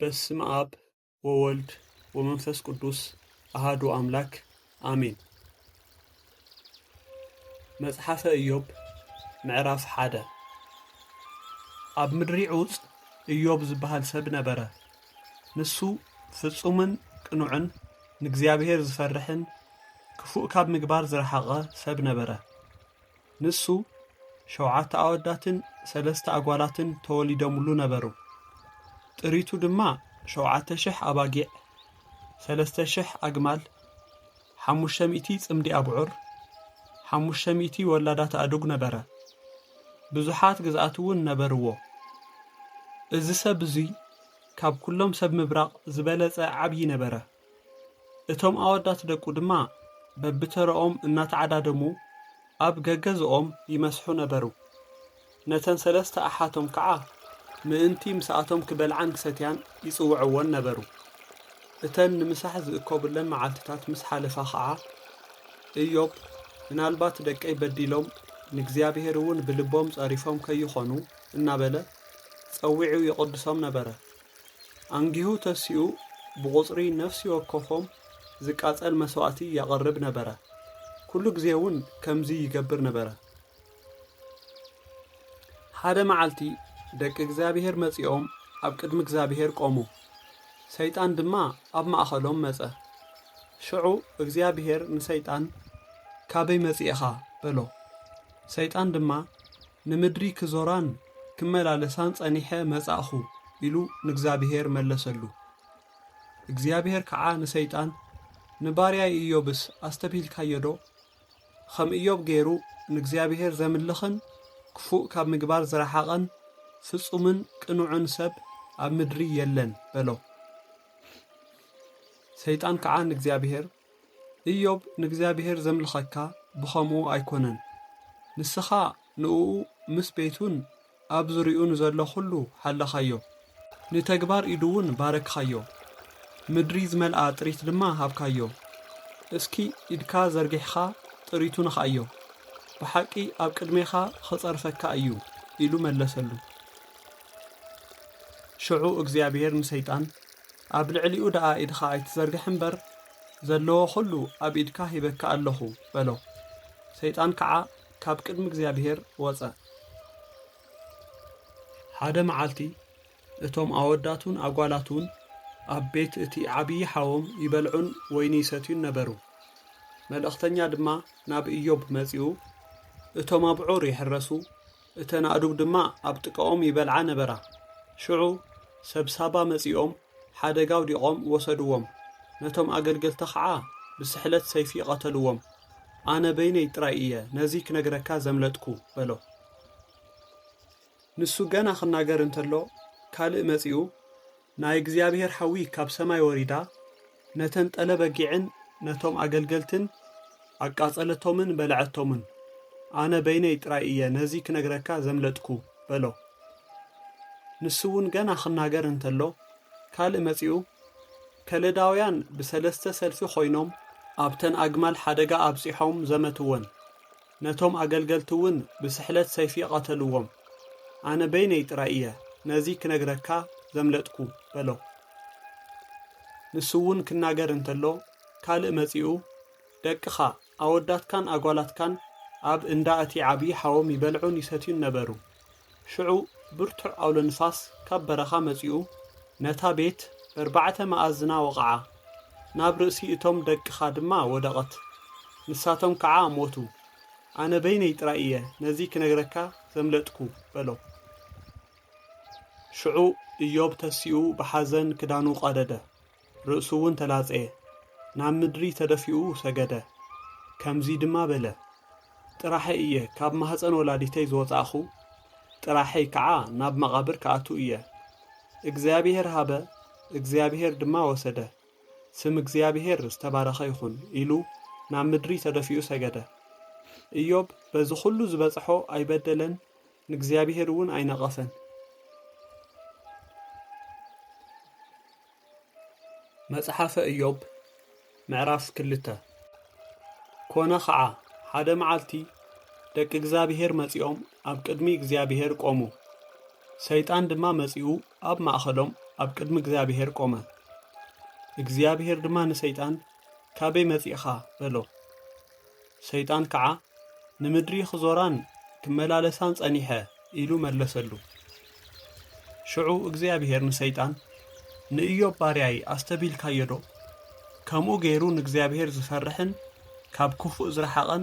በስመ ኣብ ወወልድ ወመንፈስ ቅዱስ ኣሃዱ ኣምላክ ኣሜን። መጽሓፈ ኢዮብ ምዕራፍ ሓደ። ኣብ ምድሪ ዑጽ ኢዮብ ዝበሃል ሰብ ነበረ። ንሱ ፍጹምን ቅኑዕን ንእግዚኣብሔር ዝፈርሕን ክፉእ ካብ ምግባር ዝረሓቐ ሰብ ነበረ። ንሱ ሸውዓተ ኣወዳትን ሰለስተ ኣጓላትን ተወሊዶምሉ ነበሩ። ጥሪቱ ድማ ሸውዓተ ሽሕ ኣባጊዕ፣ ሰለስተ ሽሕ ኣግማል፣ ሓሙሽተ ሚእቲ ጽምዲ ኣብዑር፣ ሓሙሽተ ሚእቲ ወላዳት ኣእዱግ ነበረ። ብዙሓት ግዝኣት እውን ነበርዎ። እዚ ሰብ እዙይ ካብ ኩሎም ሰብ ምብራቕ ዝበለጸ ዓብዪ ነበረ። እቶም ኣወዳት ደቁ ድማ በብተረኦም እናተዓዳደሙ ኣብ ገገዝኦም ይመስሑ ነበሩ። ነተን ሰለስተ ኣሓቶም ከዓ ምእንቲ ምስኣቶም ክበልዓን ክሰትያን ይጽውዕወን ነበሩ። እተን ንምሳሕ ዝእከቡለን መዓልትታት ምስ ሓለፋ ኸዓ፣ "እዮብ፣ ምናልባት ደቀይ በዲሎም ንእግዚኣብሔር እውን ብልቦም ጸሪፎም ከይኾኑ?" እናበለ ጸዊዑ ይቕድሶም ነበረ። ኣንጊሁ ተሲኡ ብቑጽሪ ነፍሲ ወከፎም ዝቃጸል መስዋእቲ የቕርብ ነበረ። ኩሉ ግዜ እውን ከምዚ ይገብር ነበረ። ሓደ መዓልቲ ደቂ እግዚኣብሔር መጺኦም ኣብ ቅድሚ እግዚኣብሔር ቆሙ። ሰይጣን ድማ ኣብ ማእከሎም መጸ። ሽዑ እግዚኣብሔር ንሰይጣን፣ "ካበይ መጺእኻ?" በሎ። ሰይጣን ድማ፣ "ንምድሪ ክዞራን ክመላለሳን ጸኒሐ መጻእኹ" ኢሉ ንእግዚኣብሔር መለሰሉ። እግዚኣብሔር ከዓ ንሰይጣን፣ "ንባርያይ ኢዮብስ ኣስተብሂልካዮ ዶ? ከም ኢዮብ ገይሩ ንእግዚኣብሔር ዘምልኽን ክፉእ ካብ ምግባር ዝረሓቐን ፍጹምን ቅኑዕን ሰብ ኣብ ምድሪ የለን" በሎ። ሰይጣን ከዓ ንእግዚኣብሔር፣ "ኢዮብ ንእግዚኣብሔር ዘምልኸካ ብኸምኡ ኣይኮነን። ንስኻ ንእኡ ምስ ቤቱን ኣብ ዙርያኡ ንዘሎ ኹሉ ሓለኻዮ። ንተግባር ኢዱ እውን ባረክኻዮ። ምድሪ ዝመልኣ ጥሪት ድማ ሃብካዮ። እስኪ ኢድካ ዘርጊሕኻ ጥሪቱ ንኽኣዮ። ብሓቂ ኣብ ቅድሜኻ ኽጸርፈካ እዩ" ኢሉ መለሰሉ። ሽዑ እግዚኣብሔር ንሰይጣን፣ "ኣብ ልዕሊኡ ደኣ ኢድኻ ኣይትዘርግሕ እምበር፣ ዘለዎ ኹሉ ኣብ ኢድካ ሂበካ ኣለኹ" በሎ። ሰይጣን ከዓ ካብ ቅድሚ እግዚኣብሔር ወጸ። ሓደ መዓልቲ እቶም ኣወዳቱን ኣጓላቱን ኣብ ቤት እቲ ዓብዪ ሓዎም ይበልዑን ወይኒ ይሰትዩን ነበሩ። መልእኽተኛ ድማ ናብ ኢዮብ መጺኡ፣ እቶም ኣብዑር ይሕረሱ፣ እተን ኣእዱግ ድማ ኣብ ጥቃኦም ይበልዓ ነበራ። ሽዑ ሰብ ሳባ መጺኦም ሓደጋ ኣውዲቖም ወሰድዎም። ነቶም ኣገልገልቲ ኸዓ ብስሕለት ሰይፊ ቀተልዎም። ኣነ በይነይ ጥራይ እየ ነዚ ክነግረካ ዘምለጥኩ በሎ። ንሱ ገና ክናገር እንተሎ ካልእ መጺኡ፣ ናይ እግዚኣብሔር ሓዊ ካብ ሰማይ ወሪዳ፣ ነተን ጠለ በጊዕን ነቶም ኣገልገልትን ኣቃጸለቶምን በልዐቶምን። ኣነ በይነይ ጥራይ እየ ነዚ ክነግረካ ዘምለጥኩ በሎ። ንሱ እውን ገና ክናገር እንተሎ ካልእ መጺኡ፣ ከለዳውያን ብሰለስተ ሰልፊ ኮይኖም ኣብተን ኣግማል ሓደጋ ኣብጺሖም ዘመትወን። ነቶም ኣገልገልቲ እውን ብስሕለት ሰይፊ ቀተልዎም። ኣነ በይነይ ጥራይ እየ ነዚ ክነግረካ ዘምለጥኩ በሎ። ንሱ እውን ክናገር እንተሎ ካልእ መጺኡ፣ ደቅኻ፣ ኣወዳትካን ኣጓላትካን ኣብ እንዳ እቲ ዓብዪ ሓዎም ይበልዑን ይሰትዩን ነበሩ። ሽዑ ብርቱዕ ኣውሎ ንፋስ ካብ በረኻ መጺኡ ነታ ቤት በርባዕተ መኣዝና ወቕዓ። ናብ ርእሲ እቶም ደቅኻ ድማ ወደቐት። ንሳቶም ከዓ ሞቱ። ኣነ በይነይ ጥራይ እየ ነዚ ክነግረካ ዘምለጥኩ በሎ። ሽዑ ኢዮብ ተሲኡ ብሓዘን ክዳኑ ቀደደ። ርእሱ እውን ተላጸየ፣ ናብ ምድሪ ተደፊኡ ሰገደ። ከምዚ ድማ በለ፣ "ጥራሐይ እየ ካብ ማህፀን ወላዲተይ ዝወጻእኹ፣ ጥራሐይ ከዓ ናብ መቓብር ክኣቱ እየ። እግዚኣብሔር ሃበ፣ እግዚኣብሔር ድማ ወሰደ፣ ስም እግዚኣብሔር ዝተባረኸ ይኹን" ኢሉ ናብ ምድሪ ተደፊኡ ሰገደ። ኢዮብ በዚ ኹሉ ዝበጽሖ ኣይበደለን፣ ንእግዚኣብሔር እውን ኣይነቐፈን። መጽሓፈ ኢዮብ ምዕራፍ ክልተ። ኮነ ኸዓ፣ ሓደ መዓልቲ ደቂ እግዚኣብሔር መጺኦም ኣብ ቅድሚ እግዚኣብሔር ቆሙ። ሰይጣን ድማ መጺኡ ኣብ ማእከሎም ኣብ ቅድሚ እግዚኣብሔር ቆመ። እግዚኣብሔር ድማ ንሰይጣን፣ "ካበይ መጺእኻ?" በሎ። ሰይጣን ከዓ፣ "ንምድሪ ክዞራን ክመላለሳን ጸኒሐ" ኢሉ መለሰሉ። ሽዑ እግዚኣብሔር ንሰይጣን፣ "ንእዮብ ባርያይ ኣስተብሂልካዮ ዶ? ከምኡ ገይሩ ንእግዚኣብሔር ዝፈርሕን ካብ ክፉእ ዝረሓቐን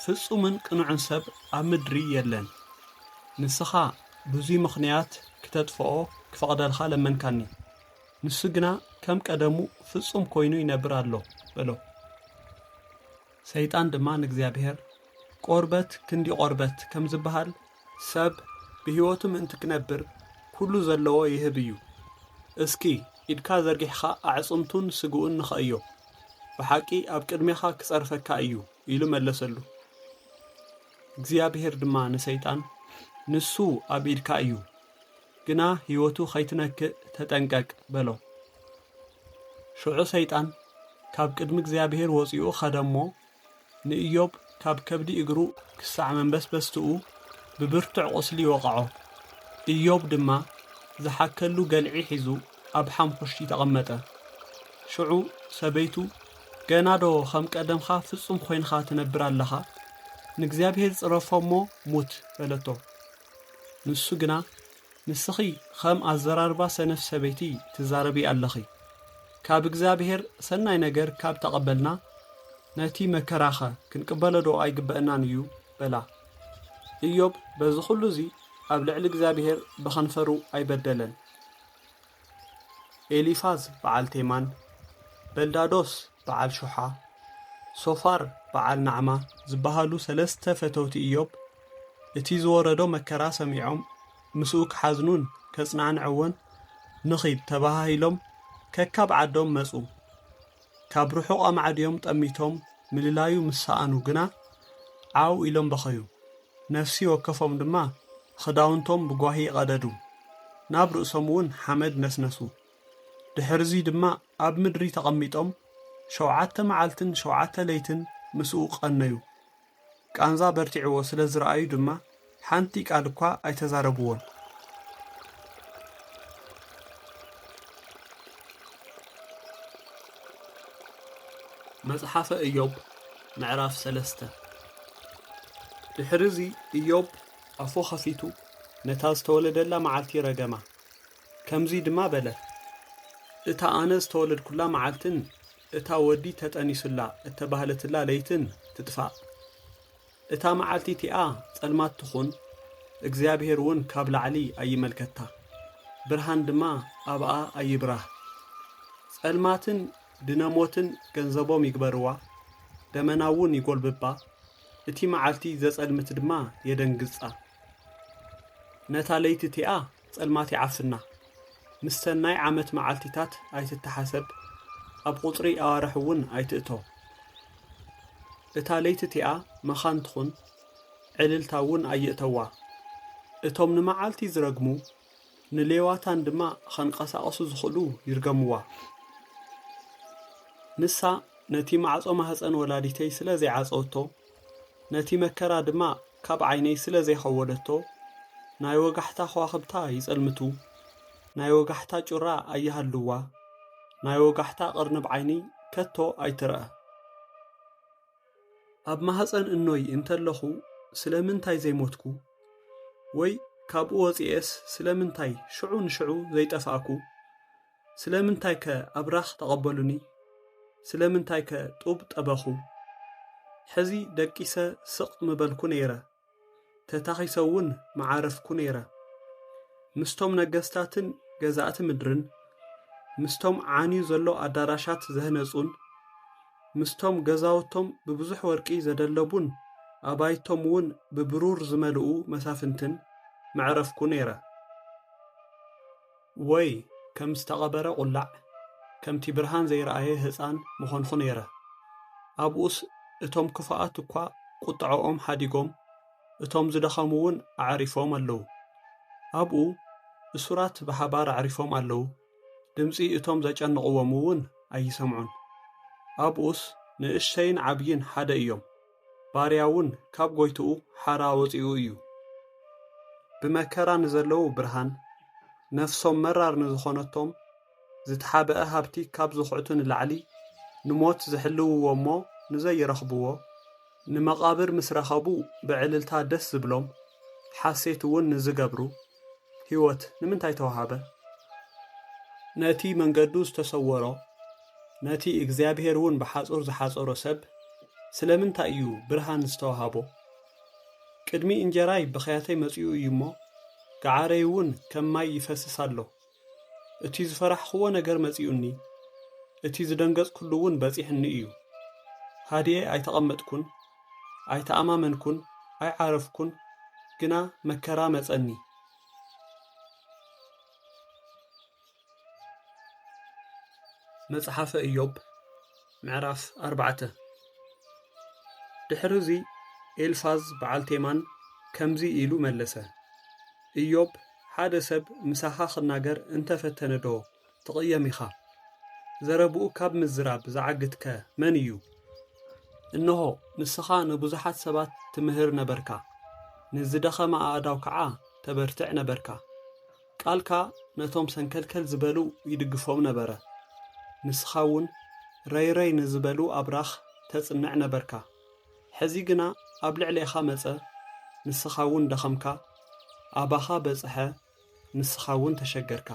ፍጹምን ቅኑዕን ሰብ ኣብ ምድሪ የለን። ንስኻ ብዙይ ምኽንያት ክተጥፍኦ ክፈቕደልካ ለመንካኒ። ንሱ ግና ከም ቀደሙ ፍጹም ኮይኑ ይነብር ኣሎ" በሎ። ሰይጣን ድማ ንእግዚኣብሔር፣ "ቆርበት ክንዲ ቆርበት ከም ዝበሃል፣ ሰብ ብህይወቱ ምእንቲ ክነብር ኩሉ ዘለዎ ይህብ እዩ። እስኪ ኢድካ ዘርጊሕኻ ኣዕጽምቱን ስግኡን ንኸእዮ፣ ብሓቂ ኣብ ቅድሜኻ ክጸርፈካ እዩ" ኢሉ መለሰሉ። እግዚኣብሔር ድማ ንሰይጣን፣ "ንሱ ኣብ ኢድካ እዩ፣ ግና ህይወቱ ኸይትነክእ ተጠንቀቅ" በሎ። ሽዑ ሰይጣን ካብ ቅድሚ እግዚኣብሔር ወጺኡ ኸደ እሞ፣ ንእዮብ ካብ ከብዲ እግሩ ክሳዕ መንበስበስትኡ ብብርቱዕ ቁስሊ ወቕዖ። እዮብ ድማ ዝሓከሉ ገልዒ ሒዙ ኣብ ሓምኹሽቲ ተቐመጠ። ሽዑ ሰበይቱ፣ "ገና ዶ ኸም ቀደምኻ ፍጹም ኾይንኻ ትነብር ኣለኻ? ንእግዚኣብሔር ጽረፎ እሞ ሙት" በለቶ። ንሱ ግና፣ "ንስኺ ኸም ኣዘራርባ ሰነፍ ሰበይቲ ትዛረቢ ኣለኺ። ካብ እግዚኣብሔር ሰናይ ነገር ካብ ተቐበልና፣ ነቲ መከራኸ ክንቅበሎ ዶ ኣይግበአናን እዩ?" በላ። እዮብ በዚ ኹሉ እዚ ኣብ ልዕሊ እግዚኣብሔር ብኸንፈሩ ኣይበደለን። ኤሊፋዝ በዓል ቴማን፣ በልዳዶስ በዓል ሹሓ፣ ሶፋር በዓል ናዕማ ዝበሃሉ ሰለስተ ፈተውቲ እዮብ፣ እቲ ዝወረዶ መከራ ሰሚዖም፣ ምስኡ ክሓዝኑን ከጽናንዕዎን ንኺድ ተባሃሂሎም ከካብ ዓዶም መጹ። ካብ ርሑቕ ኣማዕድዮም ጠሚቶም ምልላዩ ምስ ሰኣኑ ግና፣ ዓው ኢሎም በኸዩ። ነፍሲ ወከፎም ድማ ኽዳውንቶም ብጓሂ ቀደዱ፣ ናብ ርእሶም እውን ሓመድ ነስነሱ። ድሕርዚ ድማ ኣብ ምድሪ ተቐሚጦም ሸውዓተ መዓልትን ሸውዓተ ለይትን ምስኡ ቀነዩ። ቃንዛ በርቲዕዎ ስለ ዝረኣዩ ድማ ሓንቲ ቃል እኳ ኣይተዛረብዎን። መጽሓፈ እዮብ ምዕራፍ ሰለስተ። ድሕርዚ እዮብ ኣፉ ኸፊቱ ነታ ዝተወለደላ መዓልቲ ረገማ። ከምዚ ድማ በለ፣ "እታ ኣነ ዝተወለድኩላ መዓልትን እታ ወዲ ተጠኒሱላ እተባህለትላ ለይትን ትጥፋእ። እታ መዓልቲ እቲኣ ጸልማት ትኹን፣ እግዚኣብሔር እውን ካብ ላዕሊ ኣይመልከታ፣ ብርሃን ድማ ኣብኣ ኣይብራህ። ጸልማትን ድነ ሞትን ገንዘቦም ይግበርዋ፣ ደመና እውን ይጎልብባ፣ እቲ መዓልቲ ዘጸልምት ድማ የደንግጻ። ነታ ለይቲ እቲኣ ጸልማት ይዓፍና፣ ምስተን ናይ ዓመት መዓልቲታት ኣይትተሓሰብ፣ ኣብ ቁጽሪ ኣዋርሕ እውን ኣይትእቶ። እታ ለይቲ እቲኣ መኻን ትኹን፣ ዕልልታ እውን ኣይእተዋ። እቶም ንመዓልቲ ዝረግሙ፣ ንሌዋታን ድማ ኸንቀሳቐሱ ዝኽእሉ ይርገምዋ። ንሳ ነቲ ማዕጾ ማህጸን ወላዲተይ ስለ ዘይዓጸወቶ፣ ነቲ መከራ ድማ ካብ ዓይነይ ስለ ዘይኸወደቶ፣ ናይ ወጋሕታ ኸዋኽብታ ይጸልምቱ፣ ናይ ወጋሕታ ጩራ ኣይሃልዋ፣ ናይ ወጋሕታ ቕርንብ ዓይኒ ከቶ ኣይትርአ። ኣብ ማህጸን እኖይ እንተለኹ ስለምንታይ ዘይሞትኩ? ወይ ካብኡ ወጺኤስ ስለምንታይ ሽዑ ንሽዑ ዘይጠፋእኩ? ስለምንታይከ ኣብራኽ ተቐበሉኒ? ስለምንታይከ ጡብ ጠበኹ? ሕዚ ደቂሰ ስቕ ምበልኩ ነይረ፣ ተታኺሰ እውን መዓረፍኩ ነይረ። ምስቶም ነገስታትን ገዛእቲ ምድርን፣ ምስቶም ዓንዩ ዘሎ ኣዳራሻት ዘህነጹን፣ ምስቶም ገዛውቶም ብብዙሕ ወርቂ ዘደለቡን ኣባይቶም እውን ብብሩር ዝመልኡ መሳፍንትን መዕረፍኩ ነይረ። ወይ ከም ዝተቐበረ ቁላዕ፣ ከምቲ ብርሃን ዘይረኣየ ህጻን ምኾንኹ ነይረ። ኣብኡስ እቶም ክፉኣት እኳ ቁጥዐኦም ሓዲጎም፣ እቶም ዝደኸሙ እውን ኣዕሪፎም ኣለዉ። ኣብኡ እሱራት ብሓባር ኣዕሪፎም ኣለዉ፣ ድምጺ እቶም ዘጨንቕዎም እውን ኣይሰምዑን። ኣብኡስ ንእሽተይን ዓብይን ሓደ እዮም፣ ባርያ እውን ካብ ጎይትኡ ሓራ ወጺኡ እዩ። ብመከራ ንዘለዉ ብርሃን፣ ነፍሶም መራር ንዝኾነቶም፣ ዝተሓብአ ሃብቲ ካብ ዝኹዕቱ ንላዕሊ፣ ንሞት ዝሕልውዎ እሞ ንዘይረኽብዎ፣ ንመቓብር ምስ ረኸቡ ብዕልልታ ደስ ዝብሎም፣ ሓሴት እውን ንዝገብሩ፣ ህይወት ንምንታይ ተዋሃበ? ነቲ መንገዱ ዝተሰወሮ፣ ነቲ እግዚኣብሔር እውን ብሓጹር ዝሓጸሮ ሰብ ስለምንታይ እዩ ብርሃን ዝተዋሃቦ? ቅድሚ እንጀራይ ብኽያተይ መጺኡ እዩ እሞ፣ ገዓረይ እውን ከም ማይ ይፈስስ ኣሎ። እቲ ዝፈራሕኽዎ ነገር መጺኡኒ፣ እቲ ዝደንገጽኩሉ እውን በጺሕኒ እዩ። ሃዲኤ ኣይተቐመጥኩን፣ ኣይተኣማመንኩን፣ ኣይዓረፍኩን፣ ግና መከራ መጸኒ። መጽሓፈ ኢዮብ ምዕራፍ ኣርባዕተ። ድሕርዚ ኤልፋዝ በዓል ቴማን ከምዚ ኢሉ መለሰ፣ ኢዮብ፣ ሓደ ሰብ ምሳኻ ክናገር እንተ ፈተነ ዶ ትቕየም ኢኻ? ዘረብኡ ካብ ምዝራብ ዝዓግትከ መን እዩ? እንሆ፣ ንስኻ ንብዙሓት ሰባት ትምህር ነበርካ፣ ንዝደኸመ ኣእዳው ከዓ ተበርትዕ ነበርካ። ቃልካ ነቶም ሰንከልከል ዝበሉ ይድግፎም ነበረ። ንስኻ እውን ረይረይ ንዝበሉ ኣብራኽ ተጽንዕ ነበርካ። ሕዚ ግና ኣብ ልዕሌኻ መጸ፣ ንስኻ እውን ደኸምካ፣ ኣባኻ በጽሐ፣ ንስኻ እውን ተሸገርካ።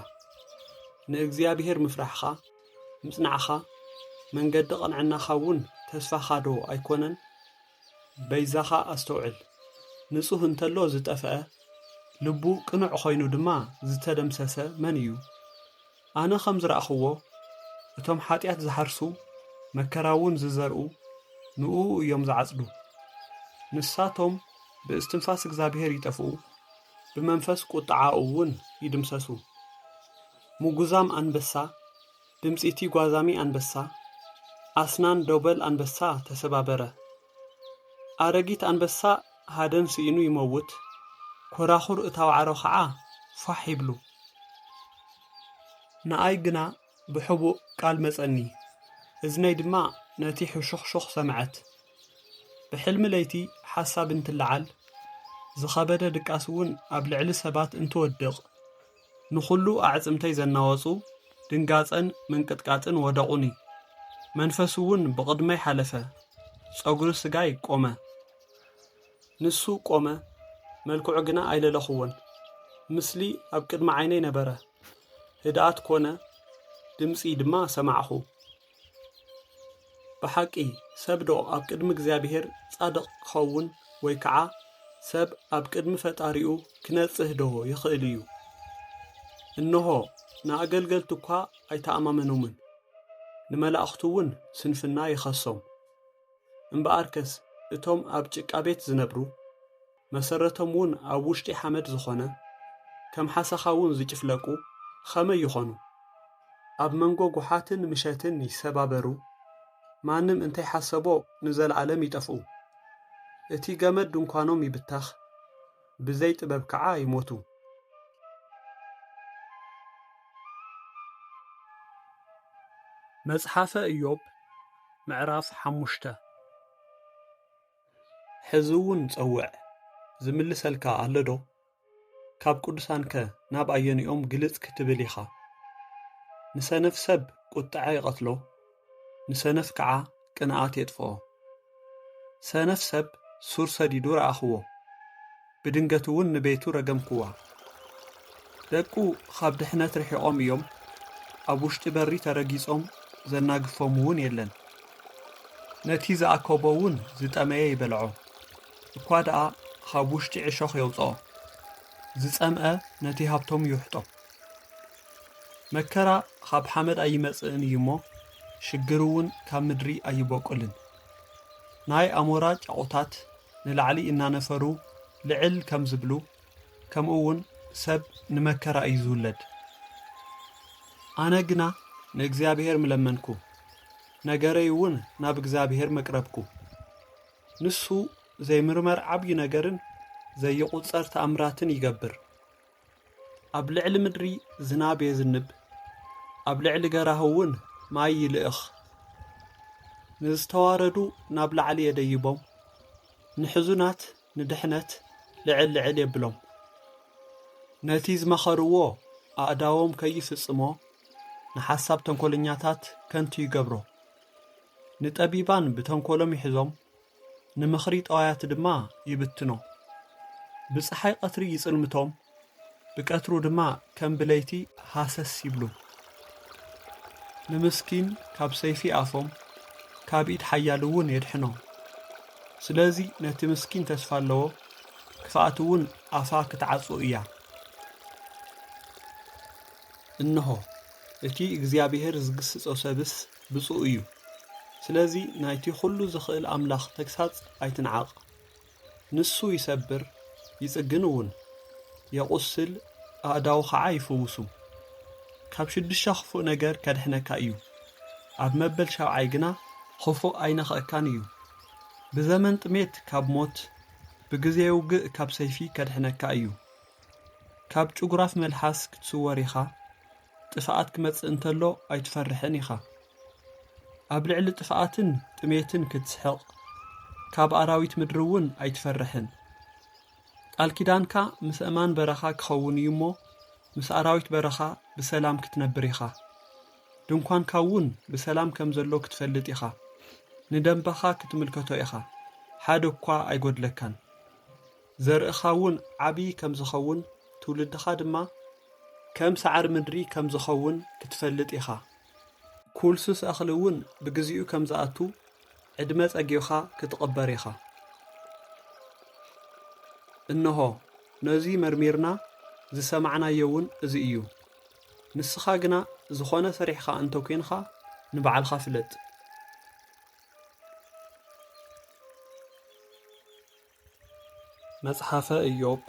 ንእግዚኣብሔር ምፍራሕኻ፣ ምጽናዕኻ፣ መንገዲ ቕንዕናኻ እውን ተስፋኻ ዶ ኣይኮነን? በይዛኻ ኣስተውዕል። ንጹህ እንተሎ ዝጠፍአ፣ ልቡ ቅኑዕ ኾይኑ ድማ ዝተደምሰሰ መን እዩ? ኣነ ኸም ዝረኣኽዎ፣ እቶም ሓጢኣት ዝሓርሱ፣ መከራ እውን ዝዘርኡ፣ ንእኡ እዮም ዝዓጽዱ። ንሳቶም ብእስትንፋስ እግዚኣብሔር ይጠፍኡ፣ ብመንፈስ ቁጥዓኡ እውን ይድምሰሱ። ምጉዛም ኣንበሳ፣ ድምጺ እቲ ጓዛሚ ኣንበሳ፣ ኣስናን ደበል ኣንበሳ ተሰባበረ። ኣረጊት ኣንበሳ ሃደን ስኢኑ ይመውት፣ ኮራኹር እታ ዋዕሮ ኸዓ ፋሕ ይብሉ። ንኣይ ግና ብሕቡእ ቃል መጸኒ፣ እዝነይ ድማ ነቲ ሕሹኽሹኽ ሰምዐት። ብሕልሚ ለይቲ ሓሳብ እንትለዓል፣ ዝኸበደ ድቃስ እውን ኣብ ልዕሊ ሰባት እንትወድቕ፣ ንኹሉ ኣዕጽምተይ ዘናወጹ ድንጋጸን ምንቅጥቃጥን ወደቑኒ። መንፈስ እውን ብቕድመይ ሓለፈ፣ ጸጉሪ ስጋይ ቆመ። ንሱ ቆመ፣ መልክዑ ግና ኣይለለኽዎን። ምስሊ ኣብ ቅድሚ ዓይነይ ነበረ፣ ህድኣት ኮነ፣ ድምጺ ድማ ሰማዕኹ። ብሓቂ፣ ሰብ ዶ ኣብ ቅድሚ እግዚኣብሔር ጻድቕ ክኸውን፣ ወይ ከዓ ሰብ ኣብ ቅድሚ ፈጣሪኡ ክነጽህ ዶ ይኽእል እዩ? እንሆ፣ ንኣገልገልቱ እኳ ኣይተኣማመኖምን፣ ንመላእኽቱ እውን ስንፍና ይኸሶም። እምበኣርከስ፣ እቶም ኣብ ጭቃ ቤት ዝነብሩ፣ መሰረቶም እውን ኣብ ውሽጢ ሓመድ ዝኾነ፣ ከም ሓሰኻ እውን ዝጭፍለቁ ኸመይ ይኾኑ? ኣብ መንጎ ጓሓትን ምሸትን ይሰባበሩ፣ ማንም እንተይሓሰቦ ንዘለኣለም ይጠፍኡ። እቲ ገመድ ድንኳኖም ይብተኽ፣ ብዘይ ጥበብ ከዓ ይሞቱ። መጽሓፈ ኢዮብ ምዕራፍ ሓሙሽተ። ሕዚ እውን ጸውዕ፣ ዝምልሰልካ ኣሎ ዶ? ካብ ቅዱሳንከ ናብ ኣየኒኦም ግልጽ ክትብል ኢኻ? ንሰነፍ ሰብ ቁጥዐ ይቐትሎ፣ ንሰነፍ ከዓ ቅንኣት የጥፍኦ። ሰነፍ ሰብ ሱር ሰዲዱ ረኣኽዎ፣ ብድንገት እውን ንቤቱ ረገምክዋ። ደቁ ኻብ ድሕነት ርሒቖም እዮም፣ ኣብ ውሽጢ በሪ ተረጊጾም፣ ዘናግፎም እውን የለን። ነቲ ዝኣከቦ እውን ዝጠመየ ይበልዖ፣ እኳ ደኣ ኻብ ውሽጢ ዕሾኽ የውጽኦ። ዝጸምአ ነቲ ሃብቶም ይውሕጦ። መከራ ኻብ ሓመድ ኣይመጽእን እዩ እሞ፣ ሽግር እውን ካብ ምድሪ ኣይበቁልን። ናይ ኣሞራ ጫቑታት ንላዕሊ እናነፈሩ ልዕል ከም ዝብሉ፣ ከምኡ እውን ሰብ ንመከራ እዩ ዝውለድ። ኣነ ግና ንእግዚኣብሔር ምለመንኩ፣ ነገረይ እውን ናብ እግዚኣብሔር መቅረብኩ። ንሱ ዘይምርመር ዓብዪ ነገርን ዘይቁጸር ተኣምራትን ይገብር። ኣብ ልዕሊ ምድሪ ዝናብ የዝንብ፣ ኣብ ልዕሊ ገራሁ እውን ማይ ይልእኽ። ንዝተዋረዱ ናብ ላዕሊ የደይቦም፣ ንሕዙናት ንድሕነት ልዕል ልዕል የብሎም። ነቲ ዝመኸርዎ ኣእዳዎም ከይፍጽሞ፣ ንሓሳብ ተንኮለኛታት ከንቱ ይገብሮ። ንጠቢባን ብተንኮሎም ይሕዞም፣ ንምኽሪ ጠዋያት ድማ ይብትኖ። ብጸሓይ ቀትሪ ይጽልምቶም፣ ብቀትሩ ድማ ከም ብለይቲ ሃሰስ ይብሉ። ንምስኪን ካብ ሰይፊ ኣፎም፣ ካብ ኢድ ሓያል እውን የድሕኖ። ስለዚ ነቲ ምስኪን ተስፋ ኣለዎ፣ ክፍኣት እውን ኣፋ ክትዓጹ እያ። እንሆ፣ እቲ እግዚኣብሔር ዝግስጾ ሰብስ ብፁእ እዩ። ስለዚ ናይቲ ኩሉ ዝኽእል ኣምላኽ ተግሳጽ ኣይትንዓቕ። ንሱ ይሰብር፣ ይጽግን እውን፣ የቑስል፣ ኣእዳዉ ኸዓ ይፍውሱ። ካብ ሽዱሽተ ክፉእ ነገር ከድሕነካ እዩ። ኣብ መበል ሻብዓይ ግና ክፉእ ኣይነኽአካን እዩ። ብዘመን ጥሜት ካብ ሞት፣ ብግዜ ውግእ ካብ ሰይፊ ከድሕነካ እዩ። ካብ ጭጉራፍ መልሓስ ክትስወር ኢኻ፣ ጥፍኣት ክመጽእ እንተሎ ኣይትፈርሕን ኢኻ። ኣብ ልዕሊ ጥፍኣትን ጥሜትን ክትስሕቕ፣ ካብ ኣራዊት ምድሪ እውን ኣይትፈርሕን። ቃል ኪዳንካ ምስ ኣእማን በረኻ ክኸውን እዩ እሞ፣ ምስ ኣራዊት በረኻ ብሰላም ክትነብር ኢኻ። ድንኳንካ እውን ብሰላም ከም ዘሎ ክትፈልጥ ኢኻ። ንደንበኻ ክትምልከቶ ኢኻ፣ ሓደ እኳ ኣይጎድለካን። ዘርእኻ እውን ዓብዪ ከም ዝኸውን፣ ትውልድኻ ድማ ከም ሳዕሪ ምድሪ ከም ዝኸውን ክትፈልጥ ኢኻ። ኩልስስ እኽሊ እውን ብግዜኡ ከም ዝኣቱ፣ ዕድመ ጸጊብኻ ክትቕበር ኢኻ። እንሆ፣ ነዚ መርሚርና ዝሰማዕናዮ እውን እዚ እዩ። ንስኻ ግና ዝኾነ ሰሪሕኻ እንተ ኴንካ፣ ንባዕልኻ ፍለጥ። መጽሓፈ ኢዮብ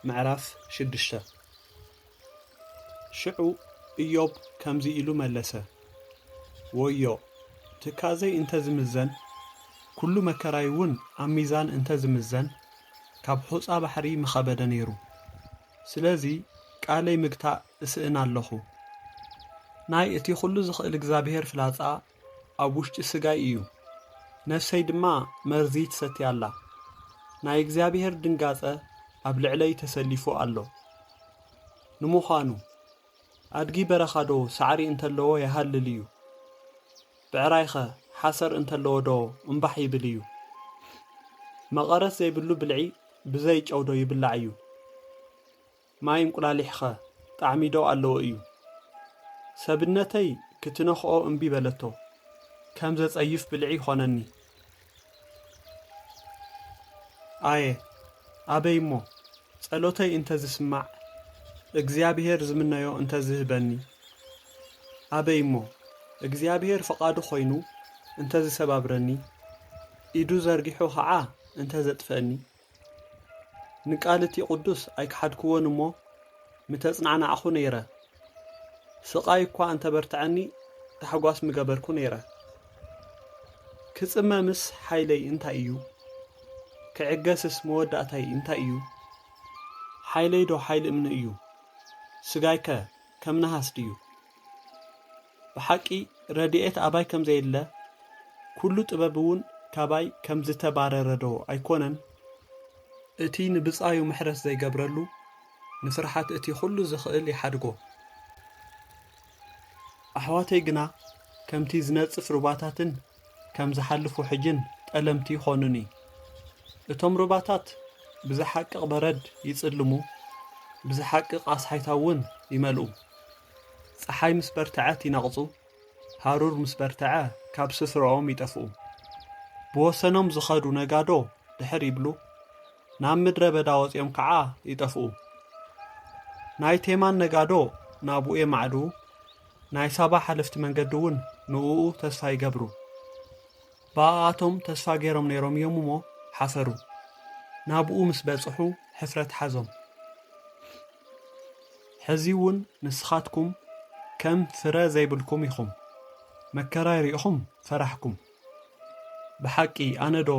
ምዕራፍ ሽዱሽተ። ሽዑ ኢዮብ ከምዚ ኢሉ መለሰ፣ ወዮ፣ ትካዘይ እንተ ዝምዘን፣ ኩሉ መከራይ እውን ኣብ ሚዛን እንተ ዝምዘን፣ ካብ ሑጻ ባሕሪ ምኸበደ ነይሩ። ስለዚ ቃለይ ምግታእ እስእን ኣለኹ። ናይ እቲ ኩሉ ዝኽእል እግዚኣብሔር ፍላጻ ኣብ ውሽጢ ስጋይ እዩ፣ ነፍሰይ ድማ መርዚ ትሰቲ ኣላ። ናይ እግዚኣብሔር ድንጋጸ ኣብ ልዕለይ ተሰሊፉ ኣሎ። ንምዃኑ፣ ኣድጊ በረኻ ዶ ሳዕሪ እንተለዎ ይሃልል እዩ? ብዕራይኸ ሓሰር እንተለዎ ዶ እምባሕ ይብል እዩ? መቐረት ዘይብሉ ብልዒ ብዘይ ጨው ዶ ይብላዕ እዩ? ማይ እንቁላሊሕኸ ጣዕሚ ዶ ኣለዎ እዩ? ሰብነተይ ክትነኽኦ እምቢ በለቶ፣ ከም ዘጸይፍ ብልዒ ይኾነኒ። ኣየ፣ ኣበይ እሞ፣ ጸሎተይ እንተ ዝስማዕ፣ እግዚኣብሔር ዝምነዮ እንተ ዝህበኒ። ኣበይ እሞ፣ እግዚኣብሔር ፍቓዱ ኾይኑ እንተ ዝሰባብረኒ፣ ኢዱ ዘርጊሑ ኸዓ እንተ ዘጥፍአኒ። ንቃል እቲ ቅዱስ ኣይከሓድክዎን እሞ፣ ምተጽናዕናዕኹ ነይረ። ስቓይ እኳ እንተ በርትዐኒ፣ ታሕጓስ ምገበርኩ ነይረ። ክጽመምስ ሓይለይ እንታይ እዩ? ክዕገስስ መወዳእታይ እንታይ እዩ? ሓይለይ ዶ ሓይሊ እምኒ እዩ? ስጋይከ ከም ነሃስ ድዩ? ብሓቂ ረድኤት ኣባይ ከም ዘየለ፣ ኩሉ ጥበብ እውን ካባይ ከም ዝተባረረ ዶ ኣይኮነን? እቲ ንብጻዩ ምሕረት ዘይገብረሉ፣ ንፍርሓት እቲ ኩሉ ዝኽእል ይሓድጎ። ኣሕዋተይ ግና ከምቲ ዝነጽፍ ሩባታትን ከም ዝሓልፉ ሕጅን ጠለምቲ ይኾኑኒ። እቶም ሩባታት ብዝሓቅቕ በረድ ይጽልሙ፣ ብዝሓቅቕ ኣስሓይታ እውን ይመልኡ። ጸሓይ ምስ በርትዐት ይነቕጹ፣ ሃሩር ምስ በርትዐ ካብ ስፍራኦም ይጠፍኡ። ብወሰኖም ዝኸዱ ነጋዶ ድሕር ይብሉ፣ ናብ ምድረ በዳ ወጺኦም ከዓ ይጠፍኡ። ናይ ቴማን ነጋዶ ናብኡ የማዕድዉ፣ ናይ ሳባ ሓለፍቲ መንገዲ እውን ንእኡ ተስፋ ይገብሩ። ብኣኣቶም ተስፋ ገይሮም ነይሮም እዮም እሞ ሓፈሩ። ናብኡ ምስ በጽሑ ሕፍረት ሓዞም። ሕዚ እውን ንስኻትኩም ከም ፍረ ዘይብልኩም ኢኹም። መከራይ ርኢኹም ፈራሕኩም። ብሓቂ ኣነ ዶ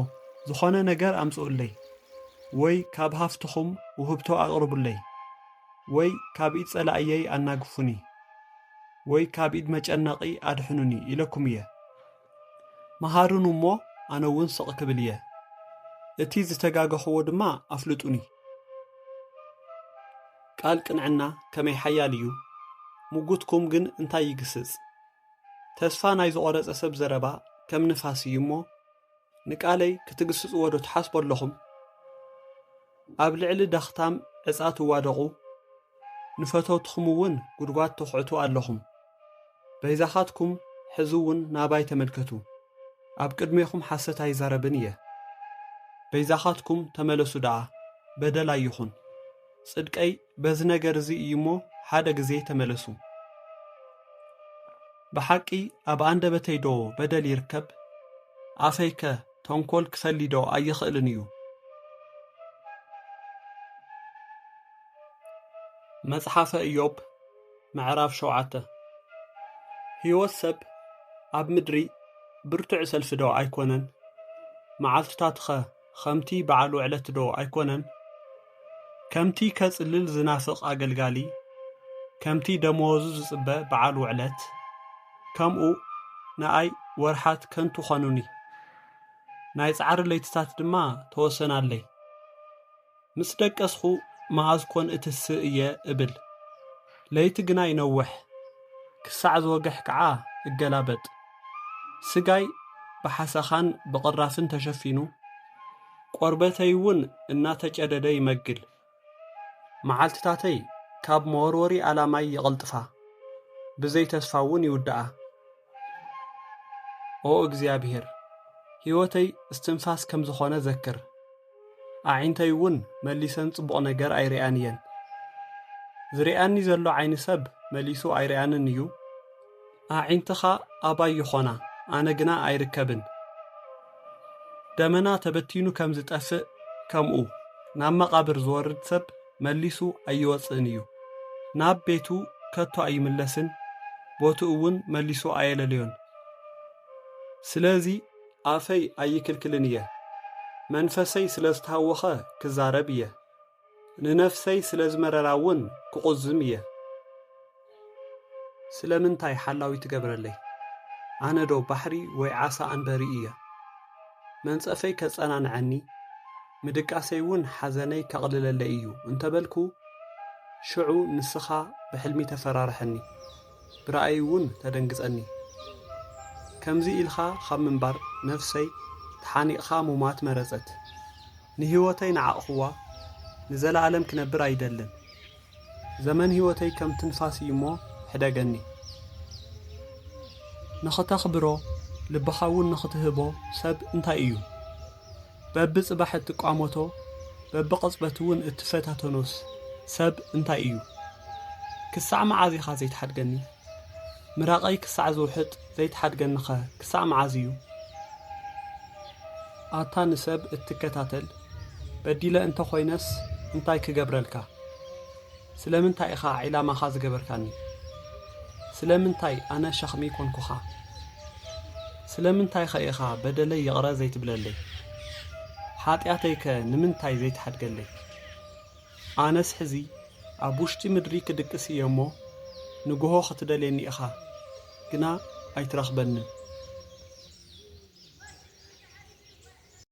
ዝኾነ ነገር ኣምጽኡለይ፣ ወይ ካብ ሃፍትኹም ውህብቶ ኣቕርቡለይ፣ ወይ ካብ ኢድ ጸላእየይ ኣናግፉኒ፣ ወይ ካብ ኢድ መጨነቒ ኣድሕኑኒ ኢለኩም እየ። መሃሩኒ እሞ ኣነ እውን ስቕ ክብል እየ። እቲ ዝተጋገኽዎ ድማ ኣፍልጡኒ። ቃል ቅንዕና ከመይ ሓያል እዩ! ምጉትኩም ግን እንታይ ይግስጽ? ተስፋ ናይ ዝቖረጸ ሰብ ዘረባ ከም ንፋስ እዩ እሞ፣ ንቃለይ ክትግስጽዎ ዶ ትሓስቡ ኣለኹም? ኣብ ልዕሊ ዳኽታም ዕጻ ትዋደቑ፣ ንፈተውትኹም እውን ጉድጓድ ትኹዕቱ ኣለኹም። በይዛኻትኩም ሕዚ እውን ናባይ ተመልከቱ፣ ኣብ ቅድሜኹም ሓሰት ኣይዛረብን እየ። በይዛኻትኩም ተመለሱ ደኣ፣ በደል ኣይኹን። ጽድቀይ በዚ ነገር እዚ እዩ እሞ፣ ሓደ ግዜ ተመለሱ። ብሓቂ ኣብ ኣንደበተይ ዶ በደል ይርከብ? ኣፈይከ ተንኮል ክፈሊ ዶ ኣይኽእልን እዩ? መጽሓፈ ኢዮብ ምዕራፍ ሸውዓተ። ህይወት ሰብ ኣብ ምድሪ ብርቱዕ ሰልፊ ዶ ኣይኮነን? መዓልትታትኸ ከምቲ በዓል ውዕለት ዶ ኣይኮነን? ከምቲ ከጽልል ዝናፍቕ ኣገልጋሊ፣ ከምቲ ደመወዙ ዝጽበ በዓል ውዕለት፣ ከምኡ ንኣይ ወርሓት ከንቱ ኾኑኒ፣ ናይ ጻዕሪ ለይትታት ድማ ተወሰናለይ። ምስ ደቀስኹ መኣዝ ኮን እትስእ እየ እብል። ለይቲ ግና ይነውሕ፣ ክሳዕ ዝወግሕ ከዓ እገላበጥ። ስጋይ ብሓሰኻን ብቕራፍን ተሸፊኑ፣ ቆርበተይ እውን እናተጨደደ ይመግል። መዓልትታተይ ካብ መወርወሪ ኣላማይ ይቕልጥፋ፣ ብዘይ ተስፋ እውን ይውድኣ። ኦ እግዚኣብሔር፣ ህይወተይ እስትንፋስ ከም ዝኾነ ዘክር። ኣዒንተይ እውን መሊሰን ጽቡቕ ነገር ኣይርእያን እየን። ዝርእያኒ ዘሎ ዓይኒ ሰብ መሊሱ ኣይርእያንን እዩ። ኣዒንትኻ ኣባይ ይኾና፣ ኣነ ግና ኣይርከብን። ደመና ተበቲኑ ከም ዝጠፍእ፣ ከምኡ ናብ መቓብር ዝወርድ ሰብ መሊሱ ኣይወጽእን እዩ። ናብ ቤቱ ከቶ ኣይምለስን፣ ቦትኡ እውን መሊሱ ኣየለልዮን። ስለዚ ኣፈይ ኣይክልክልን እየ። መንፈሰይ ስለ ዝተሃወኸ ክዛረብ እየ። ንነፍሰይ ስለ ዝመረራ እውን ክቑዝም እየ። ስለምንታይ ሓላዊ ትገብረለይ? ኣነ ዶ ባሕሪ ወይ ዓሳ ኣንበሪ እየ? መንጸፈይ ከጸናንዐኒ፣ ምድቃሰይ እውን ሓዘነይ ከቕልለለይ እዩ እንተበልኩ፣ ሽዑ ንስኻ ብሕልሚ ተፈራርሐኒ፣ ብራእይ እውን ተደንግጸኒ። ከምዚ ኢልኻ ካብ ምንባር ነፍሰይ ተሓኒቕኻ ሙማት መረጸት። ንህይወተይ ንዓቕኽዋ፣ ንዘለኣለም ክነብር ኣይደልን። ዘመን ህይወተይ ከም ትንፋስ እዩ እሞ ሕደገኒ። ንኽተኽብሮ፣ ልብኻ እውን ንኽትህቦ ሰብ እንታይ እዩ? በብጽባሕ እትቋመቶ፣ በብቕጽበት እውን እትፈታተኖስ ሰብ እንታይ እዩ? ክሳዕ መዓዝ ኢኻ ዘይትሓድገኒ? ምራቐይ ክሳዕ ዝውሕጥ ዘይትሓድገኒኸ ክሳዕ መዓዝ እዩ? ኣታ ንሰብ እትከታተል፣ በዲለ እንተ ኾይነስ እንታይ ክገብረልካ? ስለምንታይ ኢኻ ዒላማኻ ዝገበርካኒ? ስለምንታይ ኣነ ሸኽሚ ኮንኩኻ? ስለምንታይኸ ኢኻ በደለይ ይቕረ ዘይትብለለይ? ሓጢኣተይከ ንምንታይ ዘይትሓድገለይ? ኣነስ ሕዚ ኣብ ውሽጢ ምድሪ ክድቅስ እየ እሞ፣ ንግሆ ክትደልየኒ ኢኻ፣ ግና ኣይትረኽበንን።